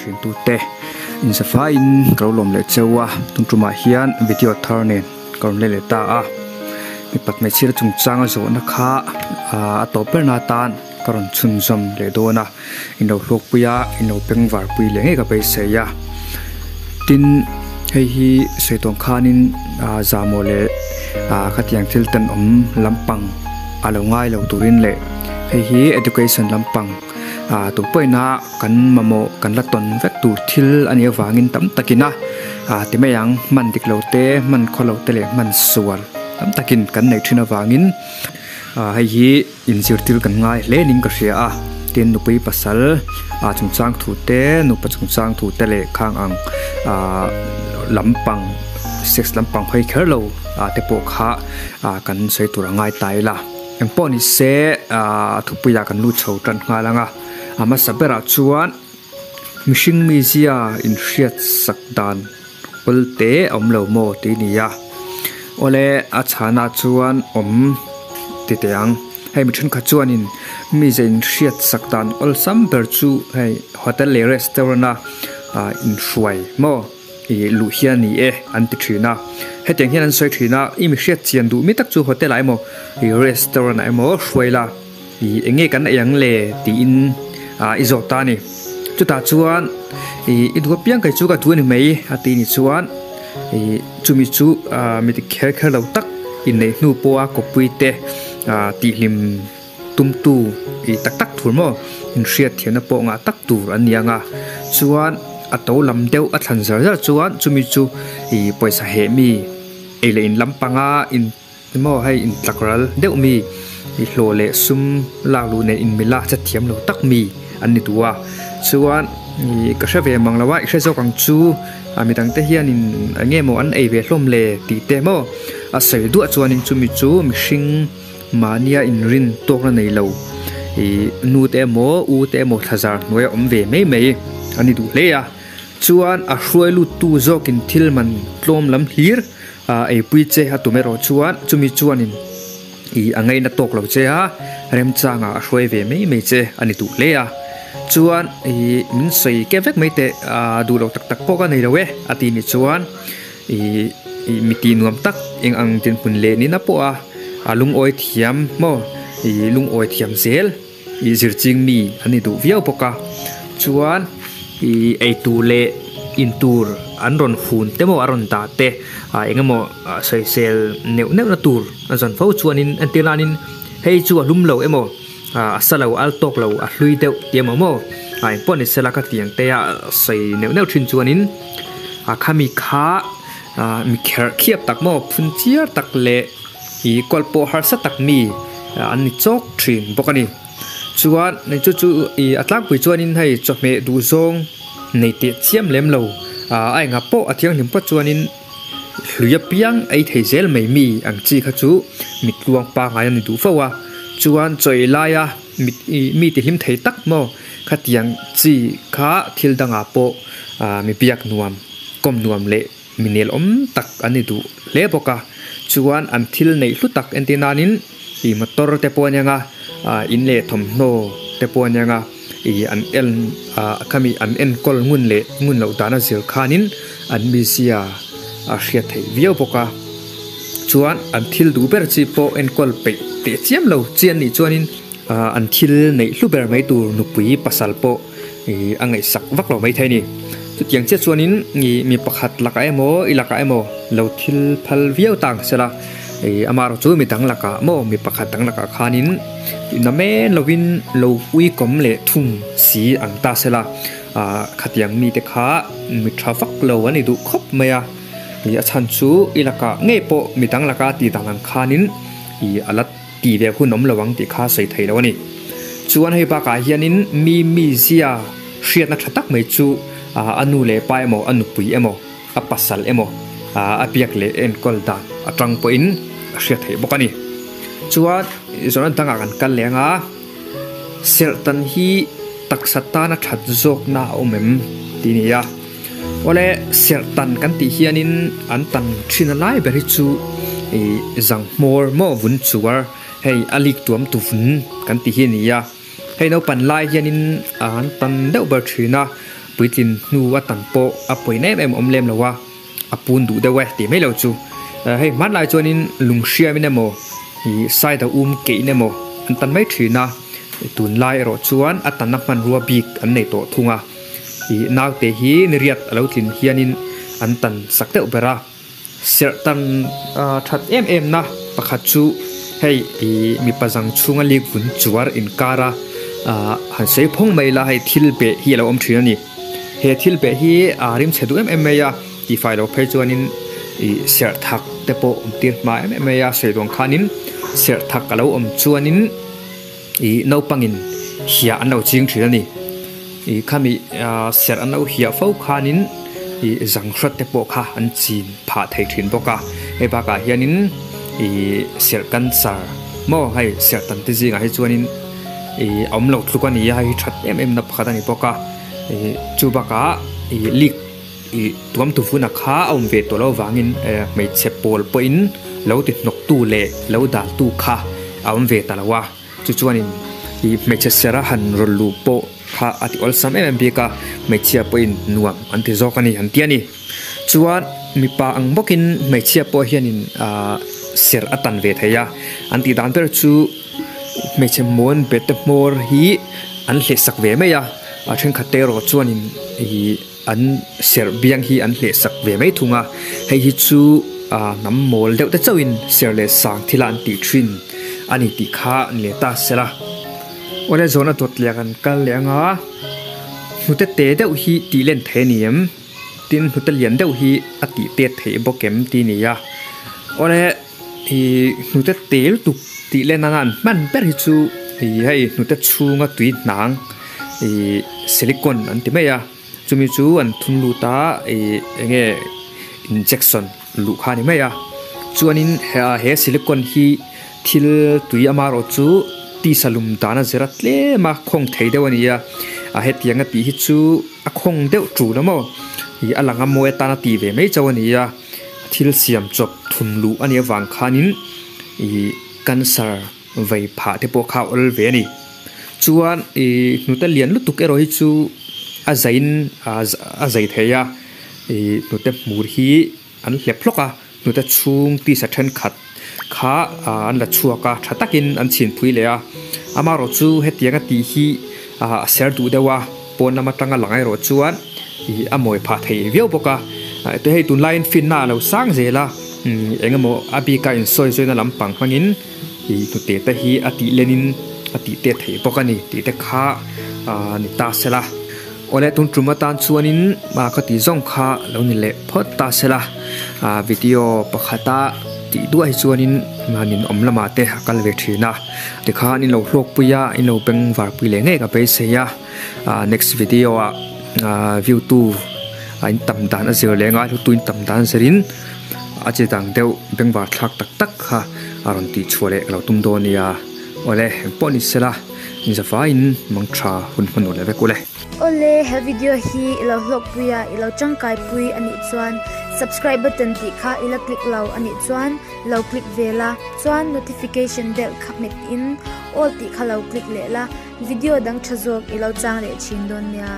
thin tu te insafaiin ka lo lawm leh cheu a tun tumah hian video thar nen ka rawn let leh ta a mipat hmeichhia chungchanga zawhna kha a tawp ber na atan ka rawn chhunzawm leh dawn a in lo hlawkpui a in lo bengvar pui leh ngei ka beisei a tin hei hi sawi tawng khanin ah zahmawh leh ah khatiang thil tenawm lampang a lo ngai lo turin leh hei hi education lampang ah tu pawhin a kan mamawh kan la tawn vek tur thil a nih avangin tam takin a ah ti mai ang hman dik lo te hman khaw lo te leh hman sual tam takin kan neih thin avangin ah hei hi inzirtir kan ngai hle niin ka hria a tin nupui pasal ah chungchang thu te nupa chungchang thu te leh khang ang ah lampang sex lampang hawi kher lo ah te pawh kha ah kan sawi tur a ngai ta ila engpawh ni se ah thupuiah kan lut chho tan nghal ang a a hmasa berah chuan mihring mizia inhriat sak dan awl te a awm lo maw tih a ni a awle a chhanah chuan awm ti teh ang hei mi thenkhat chuanin mize inhriat sak dan awlsam ber chu hei hotel leh restaurant a ah inhruai maw ih luh hian a ni e an ti thin a hetiang hian an sawi thin a i mi hriat chian duh mi tak chu hotel ah emaw ih restaurant ah emaw hruai la Ih eng nge kan ei ang le tiin ah i zawt ta a ni. Chutah chuan ih i duh apiang kei chu ka duh a ni mai a ti ni chuan ih chumi chu ah mi dik kher kher lo tak inneih hnu pawha kawppui te ah tihhlim tumtu ih tak tak tur maw inhriat thiamna pawh ngah tak tur an ni ang a. Chuan a to lam deuh a thlan zar zar chuan chumi chu ih pawisa heh mi ei leh in lampanga in Emaw hei intlak ral deuh mi i hlawh leh sum lak luh nen inmila chat thiam lo tak mi an ni duh a, chuan ih ka hre ve mang lo a, i hre zawk ang chu a midang te hianin eng nge maw an ei ve hlawm le tih te maw a sawi duah chuanin chumi chu mihring mahnia inrin tawkna nei lo ih nu te emaw u te emaw thlazar hnuaia awm ve mai mai an ni duh hle a, chuan a hruai lut tu zawkin thil man tlawm lam hlir. A eipui che a tum erawh chuan chumi chuanin ih a ngaina tawk lo che a, remchangah a hruai ve mai mai che a ni duh hle a. Chuan ih min sawi kep vek mai teh a duh loh tak tak pawh ka nei lo e a ti ni chuan ih ih mi tih nuam tak eng ang dinhmun leh nina pawh a a lungawi thiam maw ih lungawi thiam zel ih zirching mi an ni duh viau bawk a chuan ih eitur leh intur an rawn hun te maw a rawn dah te ah eng emaw sawisel neuh neuh na tur a zawn fo chuanin entir nanin hei chu a hlum lo emaw ah a sa lo al tawk lo a hlui deuh tih emaw maw ah engpawh ni sela ka tiang te a sawi neuh neuh thin chuanin a khami kha ah mi kherh khiap tak maw phun chiar tak leh ih kawl pawh harsa tak mi an ni chawk thin bawk a ni chuan chu chu ih a tlangpui chuanin hei chawhmeh duh zawng nei teh chiam lem lo ah a engah pawh a thianghlim phawt chuanin hlui apiang ei thei zel mai mi ang chi kha chu mit tluang pangngai a ni duh fo a chuan chaw ei laia mit ih mi ti hlim thei tak maw khatiang chi kha thil dangah pawh ah mi biak nuam kawm nuam leh Mi nelawm tak an ni duh hle bawk a, chuan an thil neih hlu tak entir nanin ih motor te pawh a nia nga, ah in leh thawmhnaw te pawh a nia nga, ih an en ah khami an enkawl ngun leh ngun loh dan a zir khanin an mizia a hriat theih viau bawk a, chuan an thil duh ber chi pawh enkawl peih teh chiam lo chi an nih chuanin ah an thil neih hlu ber mai tur nupui pasal pawh. Ih a ngaihsak vak lo maithei a ni. Chutiang chiah chuanin ih mi pakhat lakah emaw i lakah emaw lo thil phal viau ta ang sela ih amaherawh chu mi dang lakah maw mi pakhat dang lakah khanin na men lovin lo uikawm leh thung si ang ta sela ah khatiang mite kha mi tha vak lo an ni duh khawp mai a. Ih a chhan chu i lakah ngei pawh mi dang laka tih dan ang khanin ih a la Tih ve hun awm lo ang tih kha sawi thei lo a ni. Chuan hei bakah hianin mi mizia hriatna tha tak mai chu a nu leh pa emaw, a nupui emaw, a pasal emaw a biak leh enkawl dan atang pawhin a hriat theih bawk a ni. Chuan zawhna dangah kan kal leh anga serhtan hi taksa tana that zawkna a awm em tih a ni a. Awle serhtan kan tih hianin an tan thin a lai ber hi chu ih zanghmawr maw vun chuar hei a lik tuam tu vun kan tih hi a ni a, hei naupang lai hianin an tan deuh ber thin a. Puitlin hnu a tan pawh a pawina em em a awm lem lo a, a pun duh deuh e tih mai lo chu. Hei hmanlai chuanin lung hriamin emaw ih side a um keih emaw an tan mai thin a, tunlai erawh chuan a tanna hmanrua bik an nei tawh thung a. Ih naute hi niriat a lo tlin hianin an tan sak deuh ber a. Serh tan that em em na pakhat chu hei ih mipa zang chhunga lik vun chuar inkar a ah han sawi phawng mai ila hei thil beh hi a lo awm thin a ni. He thil beh hi a rim chhe duh em em mai a tihfai loh phei chuanin ih serh thak te pawh awm tir hma em em mai a sawi duang khanin serh thak a lo awm chuanin ih naupangin hiah an lo ching thin a ni. Ih khami ah serh an lo hiah fo khanin ih zanghrat te pawh kha an chin phah thei thin bawk a hei bakah hianin ih serh cancer maw hei serh tam te zingah hi chuanin ih a awm lo tluk a ni a hei hi that em em na pakhat a ni bawk a ih chu bakah ih leak ih tuam tu vuna kha a awm ve tawh loh avangin eh hmeichhe pawl pawhin lo ti hnawk tu leh lo dal tu kha a awm ve ta lo a. Chu chuanin ih hmeichhe sera han rawn luh pawh kha a ti awlsam em em bik a, hmeichhia pawhin nuam an ti zawk a ni an ti a ni. Chuan mipa ang bawkin hmeichhia pawh hianin ah ser a tan ve thei a, an tih dan ber chu hmeichhe mawn bet te hmawr hi an hleh sak ve mai a, a thenkhat te erawh chuanin ih an serh biang hi an hleh sak ve mai thung a, hei hi chu ah hnam mawl deuh te chauhin serh leh sang thila an tih thin a ni tih kha ni leh ta sela. Awle zawhna dawt leh kan kal leh anga hnute te deuh hi tih len thei a ni em? Tin hnute lian deuh hi a tih tet theih bawk em tih a ni a. Awle ih hnute te lutuk tih len nana an hman ber hi chu ih hei hnute chhunga tui hnang ih silicone an ti mai a chumi chu an thun lut a ih eng nge injection luh kha a ni mai a chuanin he silicone hi thil tui amaherawh chu tisa lum dan a zir a tlem a khawng thei deuh a ni a a hetiang a tih hi chu a khawng deuh tul a maw ih a lang a mawi atan a tih ve mai chauh a ni a thil siam chawp thun luh a nih avang khanin ih cancer vei phah te pawh kha a awl ve a ni chuan ih hnute lian lutuk erawh hi chu a zaiin a zai thei a ih hnute hmur hi an hlep hlawk a hnute chhung tisa thenkhat kha an la chhuak a tha takin an chhinpui leh a amaherawh chu hetiang a tih hi a ser duh deuh a pawn lam atanga lang erawh chuan ih a mawi phah thei viau bawk a hei tunlaiin finna a lo sang zel a eng emaw a bika insawi zawina lampang hmangin ih hnute te hi a tih lenin a tih tet theih bawk a ni tih te kha ah ni ta sela. Awle tun tum atan chuanin ah ka tih zawng kha lo ni leh phawt ta sela ah video pakhata tih duah hi chuanin mahni awm lamah te a kal ve thin a tikhan in lo hlawk pui a in lo beng var pui leh ngei ka beisei a ah next video ah ah view tu a in tam dan a zir leh ngai hlutu in tam dan zirin a chi dang deuh beng var thlak tak tak kha a rawn tih chhuah leh ka lo tum dawn nia awle engpawh ni sela. Inzavaiin mang tha hun hmanawh leh vek ule. Awle, he video hi i lo hlawkpui a, i lo tangkaipui a nih chuan subscribe button tih kha i la click lo a nih chuan lo click ve la, chuan notification bell kha hmet in all tih kha lo click leh la, video dang tha zawk i lo chang leh thin dawn nia.